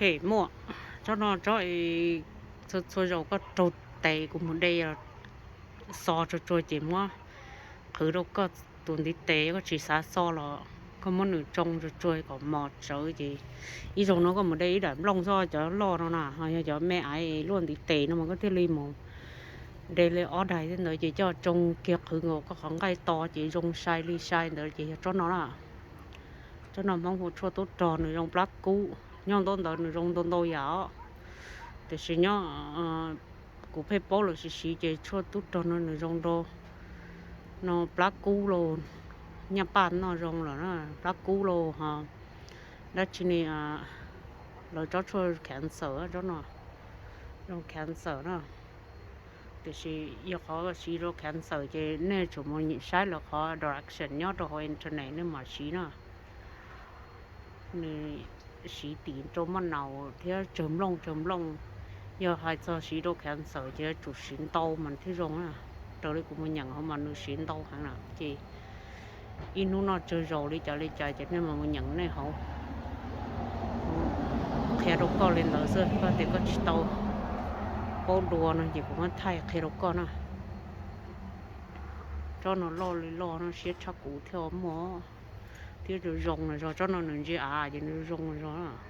Hem muaj, tsob no tsob, txhua zaus koj raug tes kuv mus de xo tsuag tsuag ces muab qhwv rau koj tus ntiv tes, koj tsis xav xo los koj muab nws tsoo tsuag tsuag kom mos tsawv ces ib zaug no koj mus de ib daim nplooj xwb, cov loj no na, ho yog cov me aiv luaj ntiv tes no mas koj thiaj li mus de li ob daim thiab ntawd ces coj tsoo kiag qhwv nkaus koj qhov nqaij to ces zoo sai li sai ntawd ces yog tsob no na. Tsob no Hmoob hu tshuaj tub rog, nws zoo plab kub, nyob ntaub ntawv nws zoo ntau ntau yam os. Tiam sis nyob kuv pheej paub lawv siv siv ces tshuaj tub rog no nws zoo rau no plab kub lauj, nyaj paj noj zoo lawm na, plab kub lauj ho dab tsi ne, lawv tsob tshuaj cancer, tsob no zoo cancer na. Tiam sis yog qhov siv rau cancer ces nej tsum mus saib lawv qhov direction nyob rau hauv internet nej mam siv na. Nws siv tim rau maj naus thiab tsawg nplooj tsawg nplooj. Yog hais txog siv rau cancer ces yuav tsum siv ntau mas thiaj zoo na. Raws li kuv mus nyeem hauv mas nws siv ntau heev na ces ib hnub noj tsawg zaus li cas li cas ces nej mam mus nyeem nej hauv. Qhia rau koj li ntawd xwb, koj tias koj tsis tau paub dua no ces kuv muab thaij qhia rau koj na. Tsob no loj li loj no siab tshaj kuv thiaj muaj thiab zoo zoo no zog. Tsob no nws ntsia av ces nws zoo zoo no zog.